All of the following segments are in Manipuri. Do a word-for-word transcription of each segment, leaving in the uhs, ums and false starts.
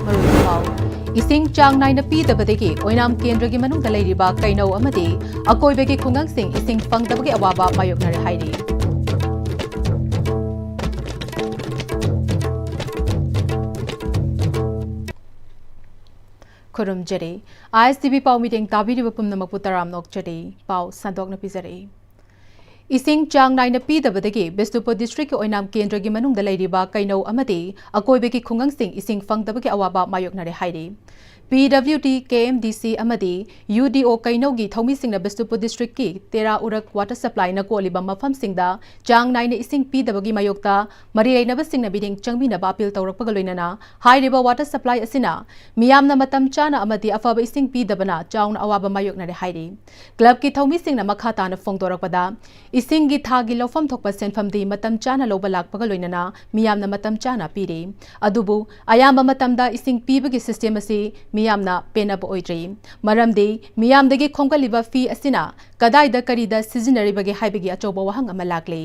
ꯃꯔꯨꯑꯣꯏꯕ ꯄꯥꯎ꯫ ꯏꯁꯤꯡ ꯆꯥꯡ ꯅꯥꯏꯅ ꯄꯤꯗꯕꯗꯒꯤ ꯑꯣꯏꯅꯥꯝ ꯀꯦꯟꯗ꯭ꯔꯒꯤ ꯃꯅꯨꯡꯗ ꯂꯩꯔꯤꯕ ꯀꯩꯅꯧ ꯑꯃꯗꯤ ꯑꯀꯣꯏꯕꯒꯤ ꯈꯨꯡꯒꯪꯁꯤꯡ ꯏꯁꯤꯡ ꯐꯪꯗꯕꯒꯤ ꯑꯋꯥꯕ ꯃꯥꯌꯣꯛꯅꯔꯦ ꯍꯥꯏꯔꯤ꯫ ꯈꯨꯔꯨꯝꯖꯔꯤ꯫ ISTV ꯄꯥꯎ ꯃꯤꯠꯌꯦꯡ ꯇꯥꯕꯤꯔꯤꯕ ꯄꯨꯝꯅꯃꯛꯄꯨ ꯇꯔꯥꯝꯅ ꯑꯣꯛꯆꯔꯤ꯫ ꯄꯥꯎ ꯁꯟꯗꯣꯛꯅ ꯄꯤꯖꯔꯤ꯫ ꯏꯁꯤꯡ ꯆꯥꯡ ꯅꯥꯏꯅ ꯄꯤꯗꯕꯗꯒꯤ ꯕꯤꯁꯅꯨꯄꯨꯔ ꯗꯤꯁꯇ꯭ꯔꯤꯛꯀꯤ ꯑꯣꯏꯅꯥꯝ ꯀꯦꯟꯗ꯭ꯔꯒꯤ ꯃꯅꯨꯡꯗ ꯂꯩꯔꯤꯕ ꯀꯩꯅꯧ ꯑꯃꯗꯤ ꯑꯀꯣꯏꯕꯒꯤ ꯈꯨꯡꯒꯪꯁꯤꯡ ꯏꯁꯤꯡ ꯐꯪꯗꯕꯒꯤ ꯑꯋꯥꯕ ꯃꯥꯌꯣꯛꯅꯔꯦ ꯍꯥꯏꯔꯤ꯫ PWD, KMDC ꯑꯃꯗꯤ UDO ꯀꯩꯅꯧꯒꯤ ꯊꯧꯃꯤꯁꯤꯡꯅ ꯕꯤꯁꯅꯨꯄꯨꯔ ꯗꯤꯁꯇ꯭ꯔꯤꯛꯀꯤ ꯇꯦꯔꯥ ꯎꯔꯛ ꯋꯥꯇꯔ ꯁꯄ꯭ꯂꯥꯏꯅ ꯀꯣꯜꯂꯤꯕ ꯃꯐꯝꯁꯤꯡꯗ ꯆꯥꯡ ꯅꯥꯏꯅ ꯏꯁꯤꯡ ꯄꯤꯗꯕꯒꯤ ꯃꯥꯌꯣꯛꯇ ꯃꯔꯤ ꯂꯩꯅꯕꯁꯤꯡꯅ ꯃꯤꯠꯌꯦꯡ ꯆꯪꯕꯤꯅꯕ ꯑꯄꯤꯜ ꯇꯧꯔꯛꯄꯒ ꯂꯣꯏꯅꯅ ꯍꯥꯏꯔꯤꯕ ꯋꯥꯇꯔ ꯁꯄ꯭ꯂꯥꯏ ꯑꯁꯤꯅ ꯃꯤꯌꯥꯝꯅ ꯃꯇꯝ ꯆꯥꯅ ꯑꯃꯗꯤ ꯑꯐꯕ ꯏꯁꯤꯡ ꯄꯤꯗꯕꯅ ꯆꯥꯎꯅ ꯑꯋꯥꯕ ꯃꯥꯌꯣꯛꯅꯔꯦ ꯍꯥꯏꯔꯤ꯫ ꯀ꯭ꯂꯕꯀꯤ ꯊꯧꯃꯤꯁꯤꯡꯅ ꯃꯈꯥ ꯇꯥꯅ ꯐꯣꯡꯗꯣꯔꯛꯄꯗ, ꯏꯁꯤꯡꯒꯤ ꯊꯥꯒꯤ ꯂꯧꯐꯝ ꯊꯣꯛꯄ ꯁꯦꯟꯐꯝꯗꯤ ꯃꯇꯝ ꯆꯥꯅ ꯂꯧꯕ ꯂꯥꯛꯄꯒ ꯂꯣꯏꯅꯅ ꯃꯤꯌꯥꯝꯅ ꯃꯇꯝ ꯆꯥꯅ ꯄꯤꯔꯤ꯫ ꯑꯗꯨꯕꯨ ꯑꯌꯥꯝꯕ ꯃꯇꯝꯗ ꯏꯁꯤꯡ ꯄꯤꯕꯒꯤ ꯁꯤꯁꯇꯦꯝ ꯑꯁꯤ ꯃꯤꯌꯥꯝꯅ ꯄꯦꯟꯅꯕ ꯑꯣꯏꯗ꯭ꯔꯤ꯫ ꯃꯔꯝꯗꯤ ꯃꯤꯌꯥꯝꯗꯒꯤ ꯈꯣꯝꯒꯠꯂꯤꯕ ꯐꯤ ꯑꯁꯤꯅ ꯀꯗꯥꯏꯗ ꯀꯔꯤꯗ ꯁꯤꯖꯤꯟꯅꯔꯤꯕꯒꯦ ꯍꯥꯏꯕꯒꯤ ꯑꯆꯧꯕ ꯋꯥꯍꯪ ꯑꯃ ꯂꯥꯛꯂꯤ꯫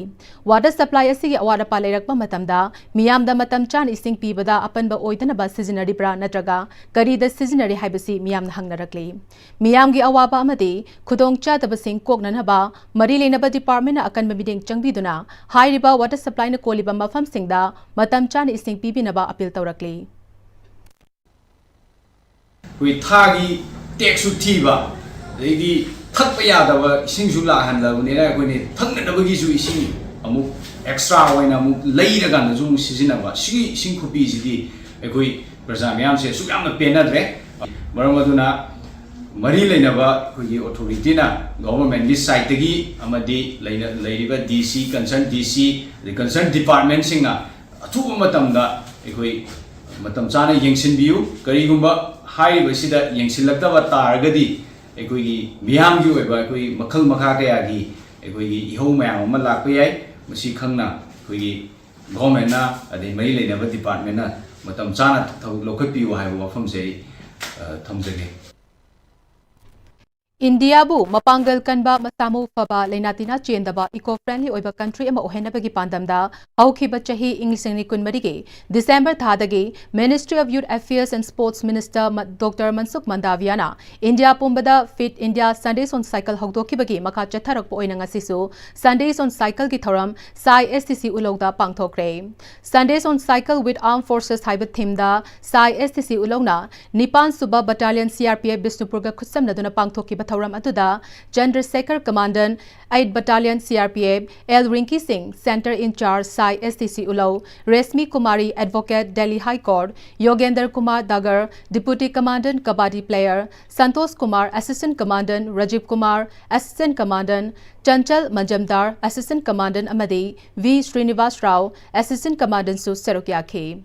ꯋꯥꯇꯔ ꯁꯄ꯭ꯂꯥꯏ ꯑꯁꯤꯒꯤ ꯑꯋꯥꯠ ꯑꯄꯥ ꯂꯩꯔꯛꯄ ꯃꯇꯝꯗ ꯃꯤꯌꯥꯝꯗ ꯃꯇꯝ ꯆꯥꯅ ꯏꯁꯤꯡ ꯄꯤꯕꯗ ꯑꯄꯟꯕ ꯑꯣꯏꯗꯅꯕ ꯁꯤꯖꯤꯟꯅꯔꯤꯕ꯭ꯔꯥ ꯅꯠꯇ꯭ꯔꯒ ꯀꯔꯤꯗ ꯁꯤꯖꯤꯟꯅꯔꯤ ꯍꯥꯏꯕꯁꯤ ꯃꯤꯌꯥꯝꯅ ꯍꯪꯅꯔꯛꯂꯤ꯫ ꯃꯤꯌꯥꯝꯒꯤ ꯑꯋꯥꯕ ꯑꯃꯗꯤ ꯈꯨꯗꯣꯡꯆꯥꯗꯕꯁꯤꯡ ꯀꯣꯛꯅꯅꯕ ꯃꯔꯤ ꯂꯩꯅꯕ ꯗꯤꯄꯥꯔꯠꯃꯦꯟꯅ ꯑꯀꯟꯕ ꯃꯤꯠꯌꯦꯡ ꯆꯪꯕꯤꯗꯨꯅ ꯍꯥꯏꯔꯤꯕ ꯋꯥꯇꯔ ꯁꯄ꯭ꯂꯥꯏꯅ ꯀꯣꯜꯂꯤꯕ ꯃꯐꯝꯁꯤꯡꯗ ꯃꯇꯝ ꯆꯥꯅ ꯏꯁꯤꯡ ꯄꯤꯕꯤꯅꯕ ꯑꯄꯤꯜ ꯇꯧꯔꯛꯂꯤ꯫ ꯑꯩꯈꯣꯏ ꯊꯥꯒꯤ ꯇꯦꯛꯁꯁꯨ ꯊꯤꯕ, ꯑꯗꯩꯗꯤ ꯊꯛꯄ ꯌꯥꯗꯕ ꯏꯁꯤꯡꯁꯨ ꯂꯥꯛꯍꯜꯂꯕꯅꯤꯅ ꯑꯩꯈꯣꯏꯅ ꯊꯛꯅꯅꯕꯒꯤꯁꯨ ꯏꯁꯤꯡ ꯑꯃꯨꯛ ꯑꯦꯛꯁꯇ꯭ꯔꯥ ꯑꯣꯏꯅ ꯑꯃꯨꯛ ꯂꯩꯔꯀꯥꯟꯗꯁꯨ ꯑꯃꯨꯛ ꯁꯤꯖꯤꯟꯅꯕ꯫ ꯁꯤꯒꯤ ꯏꯁꯤꯡ ꯈꯨꯄꯤꯁꯤꯗꯤ ꯑꯩꯈꯣꯏ ꯄ꯭ꯔꯖꯥ ꯃꯤꯌꯥꯝꯁꯦ ꯑꯁꯨꯛ ꯌꯥꯝꯅ ꯄꯦꯟꯅꯗ꯭ꯔꯦ꯫ ꯃꯔꯝ ꯑꯗꯨꯅ ꯃꯔꯤ ꯂꯩꯅꯕ ꯑꯩꯈꯣꯏꯒꯤ ꯑꯣꯊꯣꯔꯤꯇꯤꯅ, ꯒꯣꯚꯔꯟꯃꯦꯟꯠꯀꯤ ꯁꯥꯏꯠꯇꯒꯤ ꯑꯃꯗꯤ ꯂꯩꯅ-, ꯂꯩꯔꯤꯕ DC, ꯀꯟꯁꯔꯟ DC, ꯑꯗꯩ ꯀꯟꯁꯔꯟ ꯗꯤꯄꯥꯔꯠꯃꯦꯟꯠꯁꯤꯡꯅ ꯑꯊꯨꯕ ꯃꯇꯝꯗ ꯑꯩꯈꯣꯏ ꯃꯇꯝ ꯆꯥꯅ ꯌꯦꯡꯁꯤꯟꯕꯤꯌꯨ꯫ ꯀꯔꯤꯒꯨꯝꯕ ꯍꯥꯏꯔꯤꯕꯁꯤꯗ ꯌꯦꯡꯁꯤꯜꯂꯛꯇꯕ ꯇꯥꯔꯒꯗꯤ ꯑꯩꯈꯣꯏꯒꯤ ꯃꯤꯌꯥꯝꯒꯤ ꯑꯣꯏꯕ ꯑꯩꯈꯣꯏ ꯃꯈꯜ ꯃꯈꯥ ꯀꯌꯥꯒꯤ ꯑꯩꯈꯣꯏꯒꯤ ꯏꯍꯧ ꯃꯌꯥꯝ ꯑꯃ ꯂꯥꯛꯄ ꯌꯥꯏ꯫ ꯃꯁꯤ ꯈꯪꯅ ꯑꯩꯈꯣꯏꯒꯤ ꯒꯣꯚꯔꯟꯃꯦꯟꯠꯅ ꯑꯗꯩ ꯃꯔꯤ ꯂꯩꯅꯕ ꯗꯤꯄꯥꯔꯠꯃꯦꯟꯠꯅ ꯃꯇꯝ ꯆꯥꯅ ꯊꯕꯛ ꯂꯧꯈꯠꯄꯤꯌꯨ ꯍꯥꯏꯕ ꯋꯥꯐꯝꯁꯦ ꯑꯩ, ꯑ, ꯊꯝꯖꯒꯦ꯫ ꯏꯟꯗꯤꯌꯥꯕꯨ ꯃꯄꯥꯡꯒꯜ ꯀꯟꯕ, ꯃꯁꯥ ꯃꯎ ꯐꯕ, ꯂꯥꯏꯅꯥ ꯇꯤꯟꯅꯥ ꯆꯦꯟꯗꯕ, eco friendly ꯑꯣꯏꯕ country ꯑꯃ ꯑꯣꯏꯍꯟꯅꯕꯒꯤ ꯄꯥꯟꯗꯝꯗ ꯍꯧꯈꯤꯕ ꯆꯍꯤ ꯏꯪ ꯂꯤꯁꯤꯡ ꯑꯅꯤ ꯀꯨꯟꯃꯔꯤꯒꯤ December ꯊꯥꯗꯒꯤ Ministry of Youth Affairs and Sports Minister ꯃ-, Doctor ꯃꯟꯁꯨꯈ ꯃꯟꯗꯥꯚꯤꯌꯥꯅ ꯏꯟꯗꯤꯌꯥ ꯄꯨꯝꯕꯗ Fit India Sundays on Cycle ꯍꯧꯗꯣꯛꯈꯤꯕꯒꯤ ꯃꯈꯥ ꯆꯠꯊꯔꯛꯄ ꯑꯣꯏꯅ ꯉꯁꯤꯁꯨ Sundays on Cycle ꯒꯤ ꯊꯧꯔꯝ ꯁꯥꯏ ꯑꯦꯁ ꯇꯤ ꯁꯤ ꯎꯂꯧꯗ ꯄꯥꯡꯊꯣꯛꯈ꯭ꯔꯦ꯫ Sundays on Cycle with Armed Forces ꯍꯥꯏꯕ theme ꯗ ꯁꯥꯏ ꯑꯦꯁ ꯇꯤ ꯁꯤ ꯎꯂꯧꯅ ꯅꯤꯄꯥꯟ ꯁꯨꯕ Battalion C R P F ꯕꯤꯁꯅꯨꯄꯨꯔꯒ ꯈꯨꯠꯁꯝꯅꯗꯨꯅ ꯄꯥꯡꯊꯣꯛꯈꯤꯕ ꯊꯧꯔꯝ ꯑꯗꯨꯗ ꯆꯟꯗ꯭ꯔꯁꯦꯈꯔ, Commandant eight Battalion C R P F, L Rinky ꯁꯤꯡ, Centre in Charge ꯁꯥꯏ ꯑꯦꯁ ꯇꯤ ꯁꯤ ꯎꯂꯧ, Reshmi Kumari, Advocate Delhi High Court, Yogendra Kumar Dagar, Deputy Commandant Kabaddi Player, Santosh Kumar, Assistant Commandant, Rajiv Kumar, Assistant Commandant, Chanchal Majumdar, Assistant Commandant ꯑꯃꯗꯤ V Srinivas Rao, Assistant Commandant ꯁꯨ ꯁꯔꯨꯛ ꯌꯥꯈꯤ꯫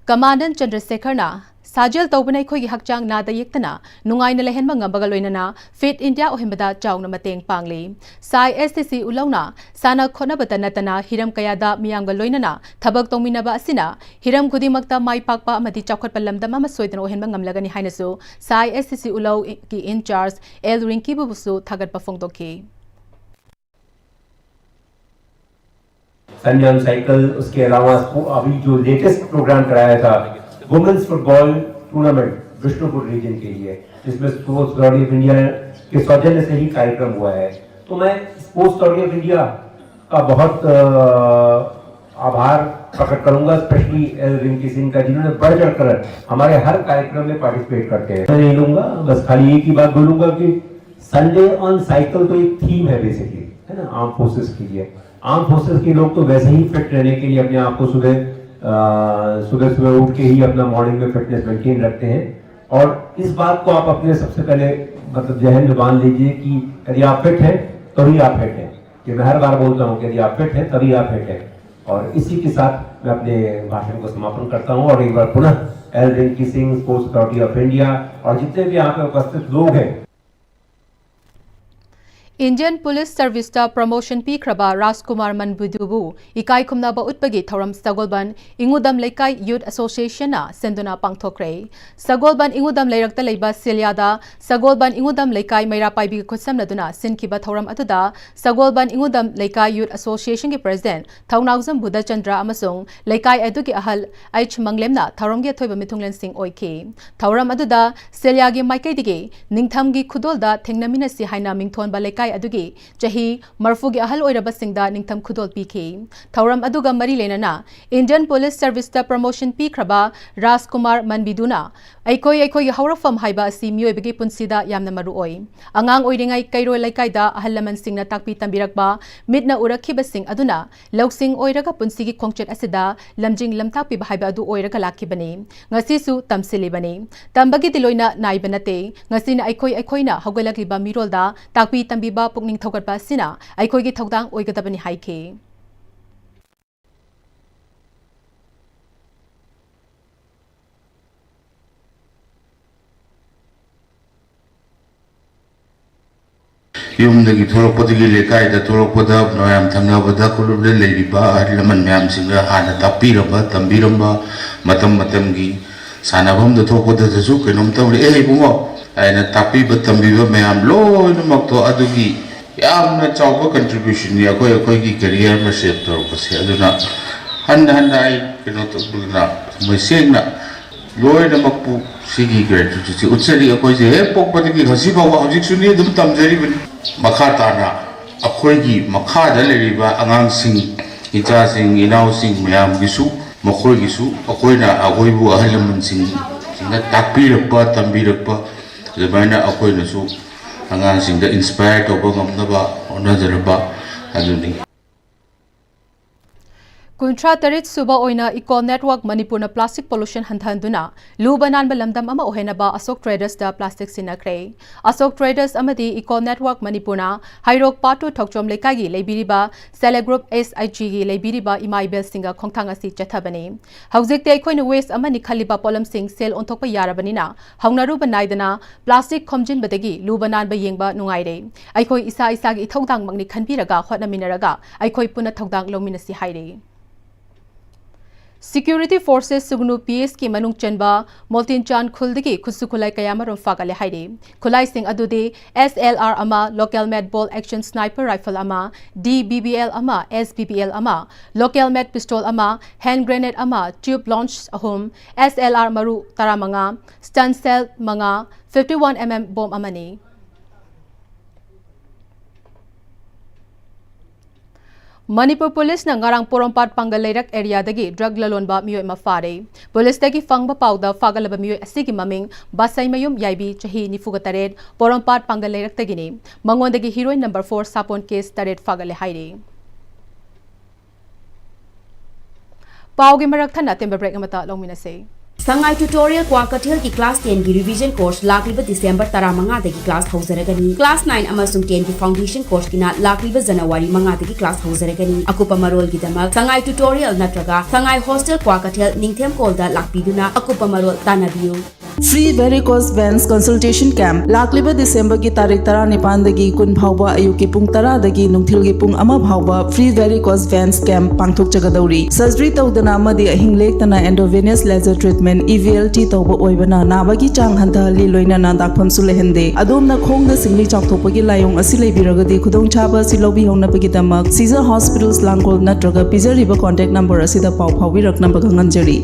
Commandant ꯆꯟꯗ꯭ꯔꯁꯦꯈꯔꯅ, "ꯁꯥꯖꯦꯜ ꯇꯧꯕꯅ ꯑꯩꯈꯣꯏꯒꯤ ꯍꯛꯆꯥꯡ ꯅꯥꯗ ꯌꯦꯛꯇꯅ ꯅꯨꯡꯉꯥꯏꯅ ꯂꯩꯍꯟꯕ ꯉꯝꯕꯒ ꯂꯣꯏꯅꯅ Fit India ꯑꯣꯏꯍꯟꯕꯗ ꯆꯥꯎꯅ ꯃꯇꯦꯡ ꯄꯥꯡꯂꯤ꯫ ꯁꯥꯏ ꯑꯦꯁ ꯇꯤ ꯁꯤ ꯎꯂꯧꯅ ꯁꯥꯟꯅ ꯈꯣꯠꯅꯕꯇ ꯅꯠꯇꯅ ꯍꯤꯔꯝ ꯀꯌꯥꯗ ꯃꯤꯌꯥꯝꯒ ꯂꯣꯏꯅꯅ ꯊꯕꯛ ꯇꯧꯃꯤꯟꯅꯕ ꯑꯁꯤꯅ ꯍꯤꯔꯝ ꯈꯨꯗꯤꯡꯃꯛꯇ ꯃꯥꯏ ꯄꯥꯛꯄ ꯑꯃꯗꯤ ꯆꯥꯎꯈꯠꯄ ꯂꯝꯗꯝ ꯑꯃ ꯁꯣꯏꯗꯅ ꯑꯣꯏꯍꯟꯕ ꯉꯝꯂꯒꯅꯤ" ꯍꯥꯏꯅꯁꯨ ꯁꯥꯏ ꯑꯦꯁ ꯇꯤ ꯁꯤ ꯎꯂꯧꯒꯤ in charge L ꯔꯤꯡꯀꯤꯕꯨꯁꯨ ꯊꯥꯒꯠꯄ ꯐꯣꯡꯗꯣꯛꯈꯤ꯫ Sunday on Cycle, उसके अलावा स्पो-, अभी जो लेटेस्ट प्रोग्राम कराया था, women's football tournament Bishnupur region के लिए, जिसमें स्पोर्ट्स अथॉरिटी ऑफ इंडिया के सौजन्य से ही कार्यक्रम हुआ है। तो मैं स्पोर्ट्स अथॉरिटी ऑफ इंडिया का बहुत, अ, आभार प्रकट करूंगा, स्पेशली एल रिंकी सिंह का, जिन्होंने बढ़ चढ़कर हमारे हर कार्यक्रम में पार्टिसिपेट करते हैं। मैं नहीं लूंगा, बस खाली एक ही बात बोलूंगा कि संडे ऑन साइकिल तो एक थीम है बेसिकली, है ना, आर्म फोर्सेस के लिए। आर्म फोर्सेस के लोग तो वैसे ही फिट रहने के लिए अपने आप को सुबह, अ, सुबह सुबह उठ के ही अपना मॉर्निंग में फिटनेस मेंटेन रखते हैं। और इस बात को आप अपने सबसे पहले, मतलब, जहन में बांध लीजिए कि यदि आप फिट हैं, तभी आप फिट हैं। ये मैं हर बार बोलता हूँ कि यदि आप फिट हैं, तभी आप फिट हैं। और इसी के साथ मैं अपने भाषण को समापन करता हूँ और एक बार पुनः L Rinki Singh, sports authority of India और जितने भी यहाँ पे उपस्थित लोग हैं, Indian Police Service ꯇ promotion ꯄꯤꯈ꯭ꯔꯕ ꯔꯥꯖꯀꯨꯃꯥꯔ ꯃꯟꯕꯤꯗꯨꯕꯨ ꯏꯀꯥꯏ ꯈꯨꯝꯅꯕ ꯎꯠꯄꯒꯤ ꯊꯧꯔꯝ ꯁꯒꯣꯜꯕꯟ ꯏꯉꯨꯗꯝ ꯂꯩꯀꯥꯏ Youth Association ꯅ ꯁꯤꯟꯗꯨꯅ ꯄꯥꯡꯊꯣꯛꯈ꯭ꯔꯦ꯫ ꯁꯒꯣꯜꯕꯟ ꯏꯉꯨꯗꯝ ꯂꯩꯔꯛꯇ ꯂꯩꯕ ꯁꯤꯂꯤꯌꯥꯗ ꯁꯒꯣꯜꯕꯟ ꯏꯉꯨꯗꯝ ꯂꯩꯀꯥꯏ ꯃꯩꯔꯥ ꯄꯥꯏꯕꯤꯒ ꯈꯨꯠꯁꯝꯅꯗꯨꯅ ꯁꯤꯟꯈꯤꯕ ꯊꯧꯔꯝ ꯑꯗꯨꯗ ꯁꯒꯣꯜꯕꯟ ꯏꯉꯨꯗꯝ ꯂꯩꯀꯥꯏ Youth Association ꯒꯤ President ꯊꯧꯅꯥꯎꯖꯝ ꯕꯨꯙꯆꯟꯗ꯭ꯔ ꯑꯃꯁꯨꯡ ꯂꯩꯀꯥꯏ ꯑꯗꯨꯒꯤ ꯑꯍꯜ ꯑꯩꯆ ꯃꯪꯂꯦꯝꯅ ꯊꯧꯔꯝꯒꯤ ꯑꯊꯣꯏꯕ ꯃꯤꯊꯨꯡꯂꯦꯟꯁꯤꯡ ꯑꯣꯏꯈꯤ꯫ ꯊꯧꯔꯝ ꯑꯗꯨꯗ ꯁꯦꯂꯤꯌꯥꯒꯤ ꯃꯥꯏꯀꯩꯗꯒꯤ ꯅꯤꯡꯊꯝꯒꯤ ꯈꯨꯗꯣꯜꯗ ꯊꯦꯡꯅꯃꯤꯟꯅꯁꯤ ꯍꯥꯏꯅ ꯃꯤꯡꯊꯣꯟꯕ ꯂꯩꯀꯥꯏ ꯑꯗꯨꯒꯤ ꯆꯍꯤ ꯃꯔꯐꯨꯒꯤ ꯑꯍꯜ ꯑꯣꯏꯔꯕꯁꯤꯡꯗ ꯅꯤꯡꯊꯝ ꯈꯨꯗꯣꯜ ꯄꯤꯈꯤ꯫ ꯊꯧꯔꯝ ꯑꯗꯨꯒ ꯃꯔꯤ ꯂꯩꯅꯅ Indian Police Service ꯇ promotion ꯄꯤꯈ꯭ꯔꯕ ꯔꯥꯖꯀꯨꯃꯥꯔ ꯃꯟꯕꯤꯗꯨꯅ ꯑꯩꯈꯣꯏ ꯑꯩꯈꯣꯏꯒꯤ ꯍꯧꯔꯛꯐꯝ ꯍꯥꯏꯕ ꯑꯁꯤ ꯃꯤꯑꯣꯏꯕꯒꯤ ꯄꯨꯟꯁꯤꯗ ꯌꯥꯝꯅ ꯃꯔꯨ ꯑꯣꯏ꯫ ꯑꯉꯥꯡ ꯑꯣꯏꯔꯤꯉꯩ ꯀꯩꯔꯣꯏ ꯂꯩꯀꯥꯏꯗ ꯑꯍꯜ ꯂꯃꯟꯁꯤꯡꯅ ꯇꯥꯛꯄꯤ ꯇꯝꯕꯤꯔꯛꯄ, ꯃꯤꯠꯅ ꯎꯔꯛꯈꯤꯕꯁꯤꯡ ꯑꯗꯨꯅ ꯂꯧꯁꯤꯡ ꯑꯣꯏꯔꯒ ꯄꯨꯟꯁꯤꯒꯤ ꯈꯣꯡꯆꯠ ꯑꯁꯤꯗ ꯂꯝꯖꯤꯡ ꯂꯝꯇꯥꯛꯄꯤꯕ ꯍꯥꯏꯕ ꯑꯗꯨ ꯑꯣꯏꯔꯒ ꯂꯥꯛꯈꯤꯕꯅꯤ꯫ ꯉꯁꯤꯁꯨ ꯇꯝꯁꯤꯜꯂꯤꯕꯅꯤ꯫ ꯇꯝꯕꯒꯤꯗꯤ ꯂꯣꯏꯅ ꯅꯥꯏꯕ ꯅꯠꯇꯦ꯫ ꯉꯁꯤꯅ ꯑꯩꯈꯣꯏ ꯑꯩꯈꯣꯏꯅ ꯍꯧꯒꯠꯂꯛꯂꯤꯕ ꯃꯤꯔꯣꯜꯗ ꯇꯥꯛꯄꯤ ꯇꯝꯕꯤꯕ, ꯄꯨꯛꯅꯤꯡ ꯊꯧꯒꯠꯄ ꯑꯁꯤꯅ ꯑꯩꯈꯣꯏꯒꯤ ꯊꯧꯗꯥꯡ ꯑꯣꯏꯒꯗꯕꯅꯤ ꯍꯥꯏꯈꯤ꯫ ꯌꯨꯝꯗꯒꯤ ꯊꯣꯛꯂꯛꯄꯗꯒꯤ, ꯂꯩꯀꯥꯏꯗ ꯊꯣꯛꯂꯛꯄꯗ, ꯃꯌꯥꯝ ꯊꯪꯅꯕꯗ, ꯈꯨꯜꯂꯨꯞꯗ ꯂꯩꯔꯤꯕ ꯑꯍꯜ ꯂꯃꯟ ꯃꯌꯥꯝꯁꯤꯡꯅ ꯍꯥꯟꯅ ꯇꯥꯛꯄꯤꯔꯝꯕ, ꯇꯝꯕꯤꯔꯝꯕ, ꯃꯇꯝ ꯃꯇꯝꯒꯤ ꯁꯥꯟꯅꯐꯝꯗ ꯊꯣꯛꯄꯗꯁꯨ ꯀꯩꯅꯣꯝ ꯇꯧꯔꯦ, "ꯑꯦ ꯏꯕꯨꯡꯉꯣ" ꯍꯥꯏꯅ ꯇꯥꯛꯄꯤꯕ ꯇꯝꯕꯤꯕ ꯃꯌꯥꯝ ꯂꯣꯏꯅꯃꯛꯇꯣ, ꯑꯗꯨꯒꯤ ꯌꯥꯝꯅ ꯆꯥꯎꯕ contribution ꯅꯤ ꯑꯩꯈꯣꯏ, ꯑꯩꯈꯣꯏꯒꯤ career ꯑꯃ shape ꯇꯧꯔꯛꯄꯁꯦ꯫ ꯑꯗꯨꯅ ꯍꯟꯅ ꯍꯟꯅ ꯑꯩ ꯀꯩꯅꯣ ꯇꯧꯗꯅ, ꯊꯃꯣꯏ ꯁꯦꯡꯅ ꯂꯣꯏꯅꯃꯛꯄꯨ ꯁꯤꯒꯤ gratitude ꯁꯤ ꯎꯠꯆꯔꯤ꯫ ꯑꯩꯈꯣꯏꯁꯦ ꯍꯦꯛ ꯄꯣꯛꯄꯗꯒꯤ ꯉꯁꯤ ꯐꯥꯎꯕ, ꯍꯧꯖꯤꯛꯁꯨꯅꯤ, ꯑꯗꯨꯝ ꯇꯝꯖꯔꯤꯕꯅꯤ꯫ ꯃꯈꯥ ꯇꯥꯅ ꯑꯩꯈꯣꯏꯒꯤ ꯃꯈꯥꯗ ꯂꯩꯔꯤꯕ ꯑꯉꯥꯡꯁꯤꯡ, ꯏꯆꯥꯁꯤꯡ, ꯏꯅꯥꯎꯁꯤꯡ ꯃꯌꯥꯝꯒꯤꯁꯨ, ꯃꯈꯣꯏꯒꯤꯁꯨ ꯑꯩꯈꯣꯏꯅ, ꯑꯩꯈꯣꯏꯕꯨ ꯑꯍꯜ ꯂꯃꯟꯁꯤꯡꯁꯤꯡꯅ ꯇꯥꯛꯄꯤꯔꯛꯄ, ꯇꯝꯕꯤꯔꯛꯄ, ꯑꯗꯨꯃꯥꯏꯅ ꯑꯩꯈꯣꯏꯅꯁꯨ ꯑꯉꯥꯡꯁꯤꯡꯗ inspire ꯇꯧꯕ ꯉꯝꯅꯕ ꯍꯣꯠꯅꯖꯔꯕ ꯑꯗꯨꯅꯤ꯫ ꯀꯨꯟꯊ꯭ꯔꯥ ꯇꯔꯦꯠ ꯁꯨꯕ ꯑꯣꯏꯅ ꯏꯀꯣ ꯅꯦꯠꯋꯥꯔꯛ ꯃꯅꯤꯄꯨꯔꯅ ꯄ꯭ꯂꯥꯁꯇꯤꯛ ꯄꯣꯂꯨꯁꯟ ꯍꯟꯊꯍꯟꯗꯨꯅ ꯂꯨꯕ ꯅꯥꯟꯕ ꯂꯝꯗꯝ ꯑꯃ ꯑꯣꯏꯍꯟꯅꯕ ꯑꯁꯣꯛ ꯇ꯭ꯔꯦꯗꯔꯁꯇ ꯄ꯭ꯂꯥꯁꯇꯤꯛ ꯁꯤꯟꯅꯈ꯭ꯔꯦ꯫ ꯑꯁꯣꯛ ꯇ꯭ꯔꯦꯗꯔꯁ ꯑꯃꯗꯤ ꯏꯀꯣ ꯅꯦꯠꯋꯥꯔꯛ ꯃꯅꯤꯄꯨꯔꯅ ꯍꯩꯔꯣꯛ ꯄꯥꯠꯇꯨ ꯊꯧꯆꯣꯝ ꯂꯩꯀꯥꯏꯒꯤ ꯂꯩꯕꯤꯔꯤꯕ ꯁꯦꯜꯐ ꯍꯦꯜꯞ ꯒ꯭ꯔꯨꯞ ꯑꯦꯁ ꯑꯩꯆ ꯖꯤꯒꯤ ꯂꯩꯕꯤꯔꯤꯕ ꯏꯃꯥ ꯏꯕꯦꯜꯁꯤꯡꯒ ꯈꯣꯡꯊꯥꯡ ꯑꯁꯤ ꯆꯠꯊꯕꯅꯤ꯫ ꯍꯧꯖꯤꯛꯇꯤ ꯑꯩꯈꯣꯏꯅ ꯋꯦꯁ ꯑꯃꯅꯤ ꯈꯜꯂꯤꯕ ꯄꯣꯠꯂꯝꯁꯤꯡ ꯁꯦꯜ ꯑꯣꯟꯊꯣꯛꯄ ꯌꯥꯔꯕꯅꯤꯅ ꯍꯧꯅꯔꯨꯕ ꯅꯥꯏꯗꯅ ꯄ꯭ꯂꯥꯁꯇꯤꯛ ꯈꯣꯝꯖꯤꯟꯕꯗꯒꯤ ꯂꯨꯕ ꯅꯥꯟꯕ ꯌꯦꯡꯕ ꯅꯨꯡꯉꯥꯏꯔꯦ꯫ ꯑꯩꯈꯣꯏ ꯏꯁꯥ ꯏꯁꯥꯒꯤ ꯏꯊꯧꯗꯥꯡꯃꯛꯅꯤ ꯈꯟꯕꯤꯔꯒ ꯍꯣꯠꯅꯃꯤꯟꯅꯔꯒ ꯑꯩꯈꯣꯏ ꯄꯨꯟꯅ ꯊꯧꯗꯥꯡ ꯂꯧꯃꯤꯟꯅꯁꯤ ꯍꯥꯏꯔꯤ꯫ ꯁꯦꯀ꯭ꯌꯨꯔꯤꯇꯤ ꯐꯣꯔꯁꯦꯁ ꯁꯨꯒꯅꯨ ꯄꯤ ꯑꯦꯁꯀꯤ ꯃꯅꯨꯡ ꯆꯟꯕ ꯃꯣꯜꯇꯤꯟꯆꯥꯟ ꯈꯨꯜꯗꯒꯤ ꯈꯨꯠꯁꯨ ꯈꯨꯠꯂꯥꯏ ꯀꯌꯥꯃꯔꯨꯝ ꯐꯥꯒꯠꯂꯦ ꯍꯥꯏꯔꯤ꯫ ꯈꯨꯠꯂꯥꯏꯁꯤꯡ ꯑꯗꯨꯗꯤ ꯑꯦꯁ ꯑꯦꯜ ꯑꯥꯔ ꯑꯃ, ꯂꯣꯀꯦꯜ ꯃꯦꯠ ꯕꯣꯜ ꯑꯦꯛꯁꯟ ꯁ꯭ꯅꯥꯏꯄꯔ ꯔꯥꯏꯐꯜ ꯑꯃ, ꯗꯤ ꯕꯤ ꯕꯤ ꯑꯦꯜ ꯑꯃ, ꯑꯦꯁ ꯕꯤ ꯕꯤ ꯑꯦꯜ ꯑꯃ, ꯂꯣꯀꯦꯜ ꯃꯦꯠ ꯄꯤꯁꯇꯣꯜ ꯑꯃ, ꯍꯦꯟ ꯒ꯭ꯔꯦꯅꯦꯗ ꯑꯃ, ꯇ꯭ꯌꯨꯕ ꯂꯣꯟꯆ ꯑꯍꯨꯝ, ꯑꯦꯁ ꯑꯦꯜ ꯑꯥꯔ ꯃꯔꯨ ꯇꯔꯥꯃꯉꯥ, ꯁ꯭ꯇꯟ ꯁꯦꯜ ꯃꯉꯥ, fifty one M M bomb ꯑꯃꯅꯤ꯫ ꯃꯅꯤꯄꯨꯔ ꯄꯨꯂꯤꯁꯅ ꯉꯔꯥꯡ ꯄꯣꯔꯣꯝꯄꯥꯠ ꯄꯥꯡꯒꯜ ꯂꯩꯔꯛ ꯑꯦꯔꯤꯌꯥꯗꯒꯤ ꯗ꯭ꯔꯒ ꯂꯂꯣꯟꯕ ꯃꯤꯑꯣꯏ ꯑꯃ ꯐꯥꯔꯦ꯫ ꯄꯨꯂꯤꯁꯇꯒꯤ ꯐꯪꯕ ꯄꯥꯎꯗ ꯐꯥꯒꯠꯂꯕ ꯃꯤꯑꯣꯏ ꯑꯁꯤꯒꯤ ꯃꯃꯤꯡ ꯕꯥꯁꯩꯃꯌꯨꯝ ꯌꯥꯏꯕꯤ, ꯆꯍꯤ ꯅꯤꯐꯨꯒ ꯇꯔꯦꯠ, ꯄꯣꯔꯣꯝꯄꯥꯠ ꯄꯥꯡꯒꯜ ꯂꯩꯔꯛꯇꯒꯤꯅꯤ꯫ ꯃꯉꯣꯟꯗꯒꯤ ꯍꯤꯔꯣꯏꯟ ꯅꯝꯕꯔ ꯐꯣꯔ ꯁꯥꯄꯣꯟ ꯀꯦꯁ ꯇꯔꯦꯠ ꯐꯥꯒꯠꯂꯦ ꯍꯥꯏꯔꯤ꯫ ꯄꯥꯎꯒꯤ ꯃꯔꯛ ꯊꯠꯅ ꯑꯇꯦꯟꯕ ꯕ꯭ꯔꯦꯛ ꯑꯃꯇ ꯂꯧꯃꯤꯟꯅꯁꯤ꯫ ꯁꯉꯥꯏ ꯇ꯭ꯌꯨꯇꯣꯔꯤꯌꯦꯜ ꯀ꯭ꯋꯥꯀꯩꯊꯦꯜꯒꯤ ꯀ꯭ꯂꯥꯁ ꯇꯦꯟꯒꯤ ꯔꯤꯚꯤꯖꯟ ꯀꯣꯔꯁ ꯂꯥꯛꯂꯤꯕ ꯗꯤꯁꯦꯝꯕꯔ ꯇꯔꯥꯃꯉꯥꯗꯒꯤ ꯀ꯭ꯂꯥꯁ ꯍꯧꯖꯔꯒꯅꯤ꯫ ꯀ꯭ꯂꯥꯁ ꯅꯥꯏꯟ ꯑꯃꯁꯨꯡ ꯇꯦꯟꯒꯤ ꯐꯥꯎꯟꯗꯦꯁꯟ ꯀꯣꯔꯁꯀꯤꯅ ꯂꯥꯛꯂꯤꯕ ꯖꯅꯋꯥꯔꯤ ꯃꯉꯥꯗꯒꯤ ꯀ꯭ꯂꯥꯁ ꯍꯧꯖꯔꯒꯅꯤ꯫ ꯑꯀꯨꯞꯄ ꯃꯔꯣꯜꯒꯤꯗꯃꯛ ꯁꯉꯥꯏ ꯇ꯭ꯌꯨꯇꯣꯔꯤꯌꯦꯜ ꯅꯠꯇ꯭ꯔꯒ ꯁꯉꯥꯏ ꯍꯣꯁꯇꯦꯜ ꯀ꯭ꯋꯥꯀꯩꯊꯦꯜ ꯅꯤꯡꯊꯦꯝ ꯀꯣꯜꯗ ꯂꯥꯛꯄꯤꯗꯨꯅ ꯑꯀꯨꯞꯄ ꯃꯔꯣꯜ ꯇꯥꯟꯅꯕꯤꯌꯨ꯫ Free Varicose Veins Consultation Camp ꯂꯥꯛꯂꯤꯕ ꯗꯤꯁꯦꯝꯕꯔꯒꯤ ꯇꯥꯔꯤꯛ ꯇꯔꯥꯅꯤꯄꯥꯟꯗꯒꯤ ꯀꯨꯟ ꯐꯥꯎꯕ ꯑꯌꯨꯛꯀꯤ ꯄꯨꯡ ꯇꯔꯥꯗꯒꯤ ꯅꯨꯡꯊꯤꯜꯒꯤ ꯄꯨꯡ ꯑꯃ ꯐꯥꯎꯕ Free Varicose Veins Camp ꯄꯥꯡꯊꯣꯛꯆꯒꯗꯧꯔꯤ꯫ ꯁꯔꯖꯔꯤ ꯇꯧꯗꯅ ꯑꯃꯗꯤ ꯑꯍꯤꯡ ꯂꯦꯛꯇꯅ Intravenous Laser Treatment, E V L T, ꯇꯧꯕ ꯑꯣꯏꯕꯅ ꯅꯥꯕꯒꯤ ꯆꯥꯡ ꯍꯟꯊꯍꯜꯂꯤ, ꯂꯣꯏꯅꯅ ꯗꯥꯛꯐꯝꯁꯨ ꯂꯩꯍꯟꯗꯦ꯫ ꯑꯗꯣꯝꯅ ꯈꯣꯡꯗ ꯁꯤꯡꯂꯤ ꯆꯥꯎꯊꯣꯛꯄꯒꯤ ꯂꯥꯏꯑꯣꯡ ꯑꯁꯤ ꯂꯩꯕꯤꯔꯒꯗꯤ ꯈꯨꯗꯣꯡꯆꯥꯕ ꯑꯁꯤ ꯂꯧꯕꯤꯍꯧꯅꯕꯒꯤꯗꯃꯛ ꯁꯤꯖꯔ ꯍꯣꯁꯄꯤꯇꯥꯜꯁ ꯂꯥꯡꯒꯣꯜ ꯅꯠꯇ꯭ꯔꯒ ꯄꯤꯖꯔꯤꯕ ꯀꯣꯟꯇꯦꯛ ꯅꯝꯕꯔ ꯑꯁꯤꯗ ꯄꯥꯎ ꯐꯥꯎꯕꯤꯔꯛꯅꯕ ꯈꯪꯍꯟꯖꯔꯤ꯫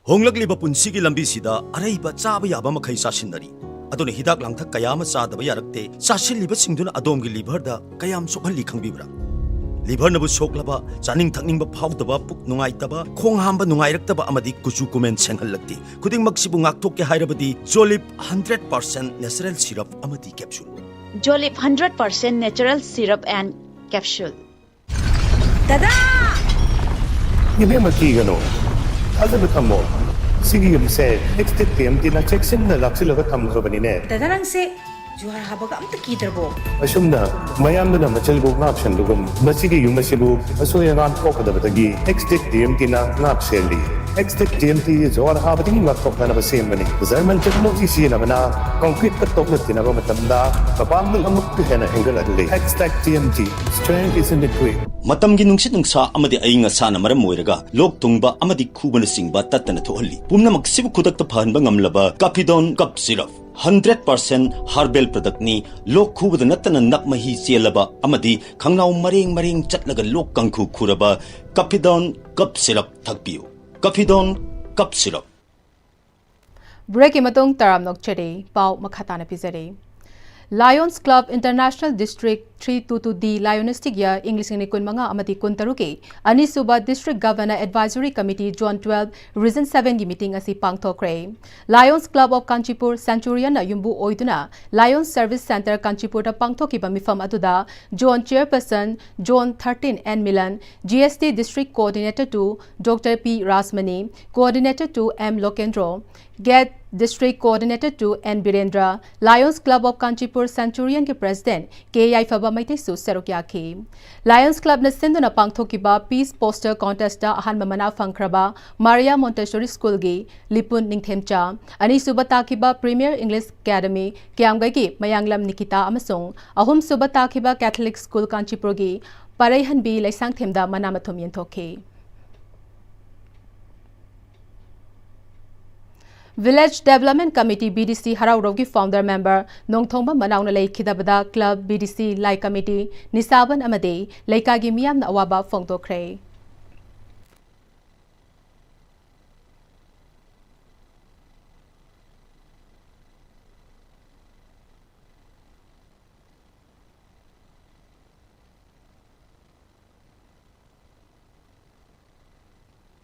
ꯍꯣꯡꯂꯛꯂꯤꯕ ꯄꯨꯟꯁꯤꯒꯤ ꯂꯝꯕꯤꯁꯤꯗ ꯑꯔꯩꯕ ꯆꯥꯕ ꯌꯥꯕ ꯃꯈꯩ ꯆꯥꯁꯤꯟꯅꯔꯤ꯫ ꯑꯗꯨꯅ ꯍꯤꯗꯥꯛ ꯂꯥꯡꯊꯛ ꯀꯌꯥ ꯑꯃ ꯆꯥꯗꯕ ꯌꯥꯔꯛꯇꯦ꯫ ꯆꯥꯁꯤꯜꯂꯤꯕꯁꯤꯡꯗꯨꯅ ꯑꯗꯣꯝꯒꯤ ꯂꯤꯚꯔꯗ ꯀꯌꯥꯝ ꯁꯣꯛꯍꯜꯂꯤ ꯈꯪꯕꯤꯕ꯭ꯔꯥ? ꯂꯤꯚꯔꯅꯕꯨ ꯁꯣꯛꯂꯕ, ꯆꯥꯅꯤꯡ ꯊꯛꯅꯤꯡꯕ ꯐꯥꯎꯗꯕ, ꯄꯨꯛ ꯅꯨꯡꯉꯥꯏꯇꯕ, ꯈꯣꯡ ꯍꯥꯝꯕ ꯅꯨꯡꯉꯥꯏꯔꯛꯇꯕ ꯑꯃꯗꯤ ꯀꯨꯆꯨ ꯀꯨꯃꯦꯟ ꯁꯦꯡꯍꯜꯂꯛꯇꯦ꯫ ꯈꯨꯗꯤꯡꯃꯛꯁꯤꯕꯨ ꯉꯥꯛꯊꯣꯛꯀꯦ ꯍꯥꯏꯔꯕꯗꯤ ꯖꯣꯂꯤꯞ ꯍꯟꯗ꯭ꯔꯦꯠ ꯄꯥꯔꯁꯦꯟ natural syrup ꯑꯃꯗꯤ capsule꯫ Jolip hundred percent natural syrup and capsule. ꯗꯗꯥ! ꯏꯕꯦꯝꯃ, ꯀꯤꯒꯅꯨ, ꯊꯥꯖꯕ ꯊꯝꯃꯣ꯫ ꯁꯤꯒꯤ ꯌꯨꯝꯁꯦ ꯑꯦꯛꯁꯇꯦꯛ ꯇꯤ ꯑꯦꯝ ꯇꯤꯅ ꯆꯦꯛꯁꯤꯟꯅ ꯂꯥꯛꯁꯤꯜꯂꯒ ꯊꯝꯈ꯭ꯔꯕꯅꯤꯅꯦ꯫ ꯗꯗꯥ, ꯅꯪꯁꯦ ꯖꯨꯍꯥꯔ ꯍꯥꯕꯒ ꯑꯝꯇ ꯀꯤꯗ꯭ꯔꯕꯣ? ꯑꯁꯨꯝꯅ ꯃꯌꯥꯝꯗꯨꯅ ꯃꯆꯤꯜꯕꯨ ꯉꯥꯛ ꯁꯦꯟꯕꯒꯨꯝ, ꯃꯁꯤꯒꯤ ꯌꯨꯝ ꯑꯁꯤꯕꯨ ꯑꯁꯣꯏ ꯑꯉꯥꯝ ꯊꯣꯛꯀꯗꯕꯗꯒꯤ ꯑꯦꯛꯁꯇꯦꯛ ꯇꯤ ꯑꯦꯝ ꯇꯤꯅ ꯉꯥꯛ ꯁꯦꯜꯂꯤ꯫ ꯑꯦꯛꯁꯇꯦꯛ ꯇꯤ ꯑꯦꯝ ꯇꯤ ꯖꯨꯍꯥꯔ ꯍꯥꯕꯗꯒꯤ ꯉꯥꯛꯊꯣꯛꯅꯅꯕ ꯁꯦꯝꯕꯅꯤ꯫ ꯖꯔꯃꯟ ꯇꯦꯛꯅꯣꯂꯣꯖꯤ ꯁꯤꯖꯤꯟꯅꯕꯅ ꯀꯪꯀ꯭ꯔꯤꯠꯀ ꯇꯣꯛꯅ ꯇꯤꯟꯅꯕ ꯃꯇꯝꯗ ꯃꯄꯥꯡꯒꯜ ꯑꯃꯨꯛꯀ ꯍꯦꯟꯅ ꯍꯦꯟꯒꯠꯍꯜꯂꯤ꯫ Xtech T M T, strength is in the grit. ꯃꯇꯝꯒꯤ ꯅꯨꯡꯁꯤꯠ ꯅꯨꯡꯁꯥ ꯑꯃꯗꯤ ꯑꯏꯪ ꯑꯁꯥꯅ ꯃꯔꯝ ꯑꯣꯏꯔꯒ ꯂꯣꯛ ꯊꯨꯡꯕ ꯑꯃꯗꯤ ꯈꯨꯕꯅꯆꯤꯡꯕ ꯇꯠꯇꯅ ꯊꯣꯛꯍꯜꯂꯤ꯫ ꯄꯨꯝꯅꯃꯛꯁꯤꯕꯨ ꯈꯨꯗꯛꯇ ꯐꯍꯟꯕ ꯉꯝꯂꯕ Kafidon cough syrup. Hundred percent herbal ꯄ꯭ꯔꯗꯛꯅꯤ꯫ ꯂꯣꯛ ꯈꯨꯕꯗ ꯅꯠꯇꯅ ꯅꯞ ꯃꯍꯤ ꯆꯦꯜꯂꯕ ꯑꯃꯗꯤ ꯈꯪꯅꯥꯎ ꯃꯔꯦꯡ ꯃꯔꯦꯡ ꯆꯠꯂꯒ ꯂꯣꯛ ꯀꯥꯡꯈꯨ ꯈꯨꯔꯕ ꯀꯥꯐꯤꯗꯣꯟ ꯀꯞ ꯁꯤꯔꯞ ꯊꯛꯄꯤꯌꯨ꯫ ꯀꯥꯐꯤꯗꯣꯟ cough syrup. ꯕ꯭ꯔꯦꯛꯀꯤ ꯃꯇꯨꯡ ꯇꯔꯥꯝꯅ ꯑꯣꯛꯆꯔꯤ꯫ ꯄꯥꯎ ꯃꯈꯥ ꯇꯥꯅ ꯄꯤꯖꯔꯤ꯫ Lions Club International District three two two D Lionistic Year ꯏꯪ ꯂꯤꯁꯤꯡ ꯑꯅꯤ ꯀꯨꯟꯃꯉꯥ ꯑꯃꯗꯤ ꯀꯨꯟꯇꯔꯨꯛꯀꯤ ꯑꯅꯤꯁꯨꯕ District Governor Advisory Committee Zone twelve Region seven ꯒꯤ meeting ꯑꯁꯤ ꯄꯥꯡꯊꯣꯛꯈ꯭ꯔꯦ꯫ Lions Club of Kanchipur Centurionꯅ ꯌꯨꯝꯕꯨ ꯑꯣꯏꯗꯨꯅ Lions Service Centre ꯀꯥꯟꯆꯤꯄꯨꯔꯗ ꯄꯥꯡꯊꯣꯛꯈꯤꯕ ꯃꯤꯐꯝ ꯑꯗꯨꯗ Zone Chairperson Zone thirteen N Milan, G S T District Coordinator two Doctor P Rajmani, Coordinator two M Lokendro, Gate District Coordinator two N Birendra, Lions Club of Kanchipur Centurionꯒꯤ President K ꯌꯥꯏꯐꯕ ꯃꯩꯇꯩꯁꯨ ꯁꯔꯨꯛ ꯌꯥꯈꯤ꯫ Lions Clubꯅ ꯁꯤꯟꯗꯨꯅ ꯄꯥꯡꯊꯣꯛꯈꯤꯕ Peace Poster Contestꯇ ꯑꯍꯥꯟꯕ ꯃꯅꯥ ꯐꯪꯈ꯭ꯔꯕ Maria Montessori Schoolꯒꯤ ꯂꯤꯄꯨꯟ ꯅꯤꯡꯊꯦꯝꯆꯥ, ꯑꯅꯤꯁꯨꯕ ꯇꯥꯈꯤꯕ Premier English Academy ꯀ꯭ꯌꯥꯝꯒꯩꯒꯤ ꯃꯌꯥꯡꯂꯝ ꯅꯤꯀꯤꯇꯥ ꯑꯃꯁꯨꯡ ꯑꯍꯨꯝꯁꯨꯕ ꯇꯥꯈꯤꯕ Catholic School ꯀꯥꯟꯆꯤꯄꯨꯔꯒꯤ ꯄꯔꯩꯍꯟꯕꯤ ꯂꯩꯁꯥꯡꯊꯦꯝꯗ ꯃꯅꯥ ꯃꯊꯨꯝ ꯌꯦꯟꯊꯣꯛꯈꯤ꯫ Village Development Committee, V D C, ꯍꯔꯥꯎꯔꯧꯒꯤ founder member ꯅꯣꯡꯊꯣꯝꯕ ꯃꯅꯥꯎꯅ ꯂꯩꯈꯤꯗꯕꯗ club, V D C, ꯂꯥꯏ committee, ꯅꯤꯁꯥꯕꯟ ꯑꯃꯗꯤ ꯂꯩꯀꯥꯏꯒꯤ ꯃꯤꯌꯥꯝꯅ ꯑꯋꯥꯕ ꯐꯣꯡꯗꯣꯛꯈ꯭ꯔꯦ꯫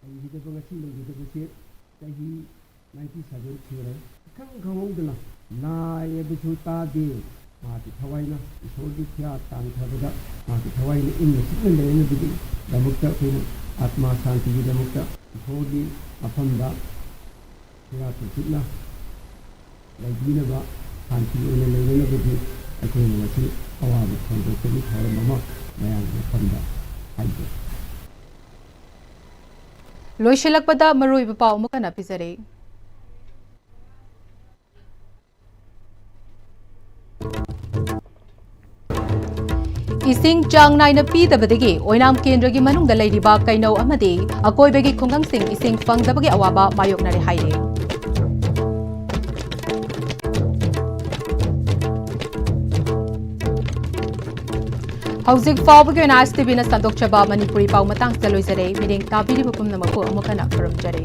ꯂꯩꯈꯤꯗꯕ, ꯉꯁꯤ ꯂꯩꯈꯤꯗꯕꯁꯦ ꯆꯍꯤ ninety seven ꯁꯨꯔꯦ꯫ ꯏꯈꯪ ꯈꯪꯍꯧꯗꯅ ꯅꯥꯏ ꯍꯥꯏꯕꯁꯨ ꯇꯥꯗꯦ꯫ ꯃꯍꯥꯛꯀꯤ ꯊꯋꯥꯏꯅ ꯏꯁꯣꯔꯒꯤ ꯈꯨꯌꯥ ꯇꯥꯟꯈ꯭ꯔꯕꯗ ꯃꯍꯥꯛꯀꯤ ꯊꯋꯥꯏꯅ ꯏꯪꯅ ꯆꯤꯛꯅ ꯂꯩꯅꯕꯒꯤꯗꯃꯛꯇ ꯑꯩꯈꯣꯏꯅ ꯑꯥꯠꯃꯥ ꯁꯥꯟꯇꯤꯒꯤꯗꯃꯛꯇ ꯏꯁꯣꯔꯒꯤ ꯃꯐꯝꯗ ꯁꯤꯔꯥ ꯇꯨꯝꯁꯤꯠꯅ ꯂꯩꯕꯤꯅꯕ, ꯁꯥꯟꯇꯤ ꯑꯣꯏꯅ ꯂꯩꯅꯅꯕꯒꯤ ꯑꯩꯈꯣꯏꯅ ꯉꯁꯤ ꯑꯋꯥꯕ ꯐꯣꯡꯗꯣꯛꯄꯒꯤ ꯊꯧꯔꯝ ꯑꯃ ꯃꯌꯥꯝꯒꯤ ꯃꯐꯝꯗ ꯍꯥꯏꯖꯔꯤ꯫ ꯂꯣꯏꯁꯤꯜꯂꯛꯄꯗ ꯃꯔꯨꯑꯣꯏꯕ ꯄꯥꯎ ꯑꯃꯨꯛ ꯍꯟꯅ ꯄꯤꯖꯔꯤ꯫ ꯏꯁꯤꯡ ꯆꯥꯡ ꯅꯥꯏꯅ ꯄꯤꯗꯕꯗꯒꯤ ꯑꯣꯏꯅꯥꯝ ꯀꯦꯟꯗ꯭ꯔꯒꯤ ꯃꯅꯨꯡꯗ ꯂꯩꯔꯤꯕ ꯀꯩꯅꯧ ꯑꯃꯗꯤ ꯑꯀꯣꯏꯕꯒꯤ ꯈꯨꯡꯒꯪꯁꯤꯡ ꯏꯁꯤꯡ ꯐꯪꯗꯕꯒꯤ ꯑꯋꯥꯕ ꯃꯥꯌꯣꯛꯅꯔꯦ ꯍꯥꯏꯔꯤ꯫ ꯍꯧꯖꯤꯛ ꯐꯥꯎꯕꯒꯤ ꯑꯣꯏꯅ ꯑꯥꯏ ꯑꯦꯁ ꯇꯤ ꯚꯤꯅ ꯁꯟꯗꯣꯛꯆꯕ ꯃꯅꯤꯄꯨꯔꯤ ꯄꯥꯎ ꯃꯇꯥꯡꯁꯤꯗ ꯂꯣꯏꯖꯔꯦ꯫ ꯃꯤꯠꯌꯦꯡ ꯇꯥꯕꯤꯔꯤꯕ ꯄꯨꯝꯅꯃꯛꯄꯨ ꯑꯃꯨꯛ ꯍꯟꯅ ꯈꯨꯔꯨꯝꯖꯔꯤ꯫